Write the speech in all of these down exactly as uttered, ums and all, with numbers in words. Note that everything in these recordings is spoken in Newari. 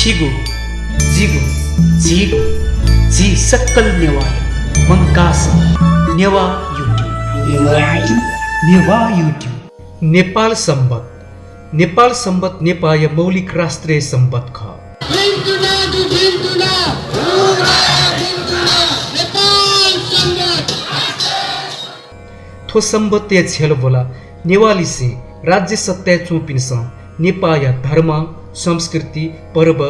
छिगु, जिगु, झीगु, झी सकल नेवाःया मंकाः सः नेवाः YouTube। नेवाः YouTube। नेवाः YouTube। नेपाल संवत। नेपाल संवत नेपाःया मौलिक राष्ट्रिय संवत खः। थ्व संवतया झ्यालब्वला नेवाःलिसें राज्य सत्ताय् च्वंपिन्सं नेपाःया धर्म, संस्कृति, पर्व,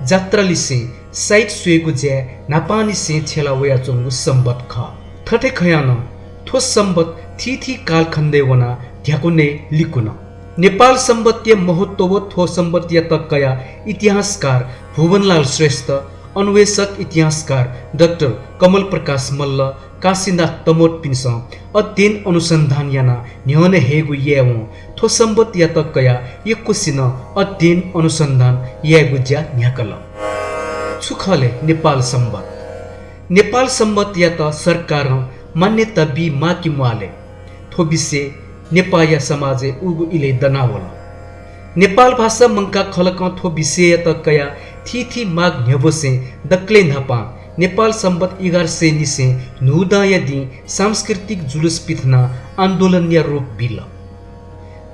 जात्रालिसें साइत स्वयेगु ज्याय् न्हापांनिसें छ्यला वयाच्वंगु संवत खः। थथे खयां नं थ्व संवत थीथी कालखण्डय् वनाः ध्याखु नये लिकुन। नेपाल संवतया महत्व व थ्व संवतयात कयाः इतिहासकार भुवनलाल श्रेष्ठ, अन्वेषक इतिहासकार डाक्टर कमल प्रकाश मल्ल, काशीनाथ तमोटपिन्सं अध्ययन अनुसन्धान यानाः न्ह्यःने हयेगु यायेवं थ्व संवतयात कयाः यक्वसिनं अध्ययन अनुसन्धान यायेगु ज्या न्ह्याकल। छु खः ले नेपाल संवत? नेपाल संवतयात सरकारं मान्यता बी म्वाः कि म्वाः ले? थ्व विषय नेपाःया समाजय् उगु इलय् दनावल। नेपाल भाषा मंकाः खलकं थ्व विषययात कयाः थीथी माग न्ह्यब्वसें दकलय् न्हापां नेपाल संवत एघार सय निसें न्हूदँया दिं सांस्कृतिक जुलुस पिथनाः आन्दोलनया रूप बिल।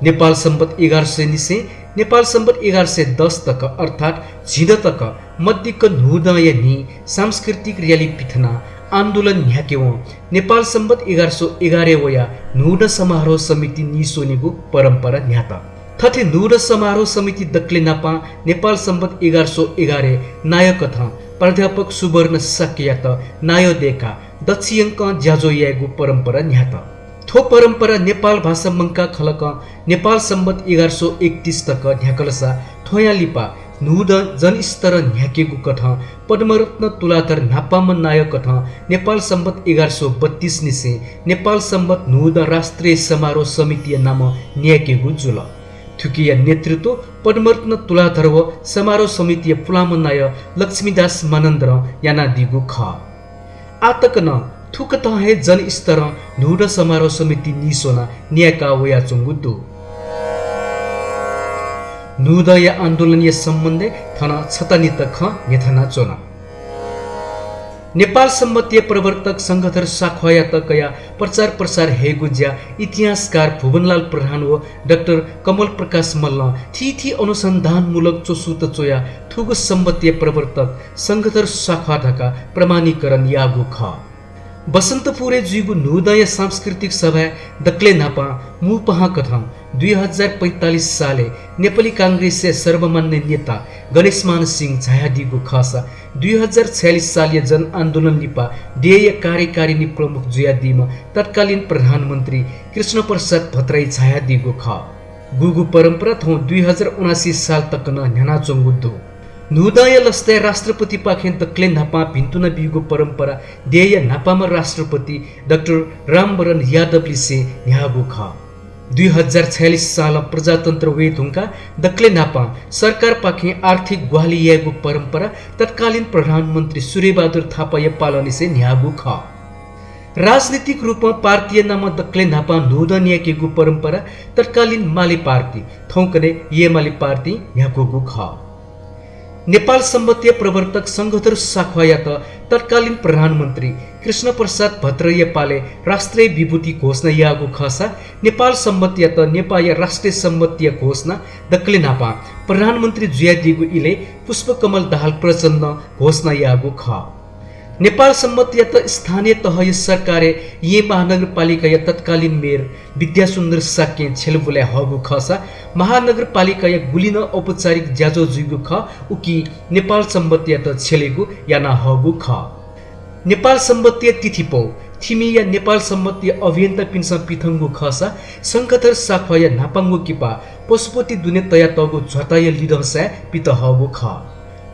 नेपाल संवत एघार सय निसें नेपाल संवत एघार सय दस तक, अर्थात् झिदँ तक मदिक्क न्हूदँया न्हि सांस्कृतिक र्‍याली पिथनाः आन्दोलन न्ह्याकेवं नेपाल संवत एघार सय एघारय् वयाः न्हूदँ समारोह समिति नीस्वनेगु परम्परा न्ह्यात। थथे न्हूदँ समारोह समिति दकलय् न्हापां नेपाल संवत एघार सय एघारय् नायःकथं प्राध्यापक सुवर्ण शाक्ययात नायः दय्काः दच्छियंकं ज्याझ्वः यायेगु परम्परा न्ह्यात। थ्व परम्परा नेपाल भाषा मंकाः खलकं नेपाल संवत एघार सय एकतीस तक न्ह्याकलसा थ्वयां लिपा न्हूदँ जनस्तरं न्ह्याकेगु कथं पद्मरत्न तुलाधर न्हापांम्ह नायःकथं नेपाल संवत एघार सय बत्तीस निसें नेपाल संवत न्हूदँ राष्ट्रिय समारोह समितिया नामं न्यायेकेगु जुल। थुकिया नेतृत्व पद्मरत्न तुलाधर व समारोह समितिया पुलांम्ह नायः लक्ष्मीदास मानन्धरं यानादीगु खः। आः तक नं थुकथं हे जनस्तरं न्हूदँ समारोह समिति नीस्वनाः न्यायेका वयाच्वंगु दु। न्हूदँया आन्दोलनया सम्बन्धय् थन छता निता खँ न्ह्यथनाच्वना। नेपाल संवतया प्रवर्तक शंखधर साख्वाःयात कयाः प्रचार प्रसार हयेगु ज्या इतिहासकार भुवनलाल प्रधान व डाक्टर कमल प्रकाश मल्लं थीथी अनुसन्धानमूलक च्वसुत च्वयाः थुगु संवतया प्रवर्तक शंखधर साख्वाः धकाः प्रमाणीकरण याःगु खः। बसन्तपुरय् जुइगु न्हूदँया सांस्कृतिक सभाय् दकलय् न्हापां मू पाहां कथं दुई हजार पैंतालिस सालय् नेपाली कांग्रेसया सर्वमान्य नेता गणेशमान सिंह झायादीगु खःसा दुई हजार छयालिस सालया जनआन्दोलन लिपा देय्‌या कार्यकारिणी प्रमुख जुयादीम्ह तत्कालीन प्रधानमन्त्री कृष्णप्रसाद भट्टराई झायादीगु खः। गुगु परम्परा थौं दुई हजार उनासी साल तक नं न्ह्यानाच्वंगु दु। न्हूदँया लसताय् राष्ट्रपतिपाखें दकलय् न्हापां भिन्तुना बीगु परम्परा देय्‌या न्हापांम्ह राष्ट्रपति डाक्टर रामवरण यादवलिसें न्ह्याःगु खः। दुई हजार छयालिस सालं प्रजातन्त्र वये धुंकाः दकलय् न्हापां सरकारपाखें आर्थिक ग्वाहालि यायेगु परम्परा तत्कालीन प्रधानमन्त्री सूर्यबहादुर थापाया पालंनिसें न्ह्याःगु खः। राजनीतिक रूपं पार्टीया नामं दकलय् न्हापां न्हूदँ न्यायेकेगु परम्परा तत्कालीन माले पार्टी, थौंकन्हय् एमाले पार्टीं न्ह्याकूगु खः। नेपाल संवतया प्रवर्तक शंखधर साख्वाःयात तत्कालीन प्रधानमन्त्री कृष्णप्रसाद भट्टराईया पालय् राष्ट्रिय विभूति घोषणा याःगु खःसा नेपाल संवतयात नेपाःया राष्ट्रिय संवतया घोषणा दकलय् न्हापां प्रधानमन्त्री जुयादीगु इलय् पुष्पकमल दाहाल प्रचण्डं घोषणा याःगु खः। नेपाल संवतयात स्थानीय तहया सरकारय् येँ महानगरपालिकाया तत्कालीन मेयर विद्यासुन्दर शाक्यं छ्यलाबुलाय् हःगु खःसा महानगरपालिकाया गुलि नं औपचारिक ज्याझ्वः जुइगु खः, उकिं नेपाल संवतयात छ्यलेगु याना हःगु खः। नेपाल संवतया तिथिपौ थिमिया नेपाल संवतया अभियन्तापिन्सं पिथंगु खःसा शंखधर साख्वाःया न्हापांगु किपा पशुपति दुने तयातःगु झ्वाताया लिधंसाय् पित हःगु खः।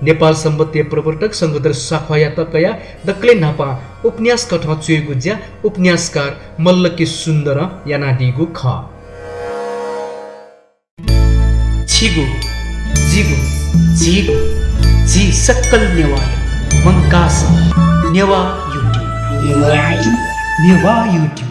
नेपाल संवतया प्रवर्तक शंखधर साख्वाःयात कयाः दकलय् न्हापां उपन्यास कथं च्वयेगु ज्या उपन्यासकार मल्ल के सुन्दरं यानादीगु खः। छिगु, जिगु, झीगु, झी सकल नेवाःया मंकाः सः नेवाः YouTube। नेवाः YouTube।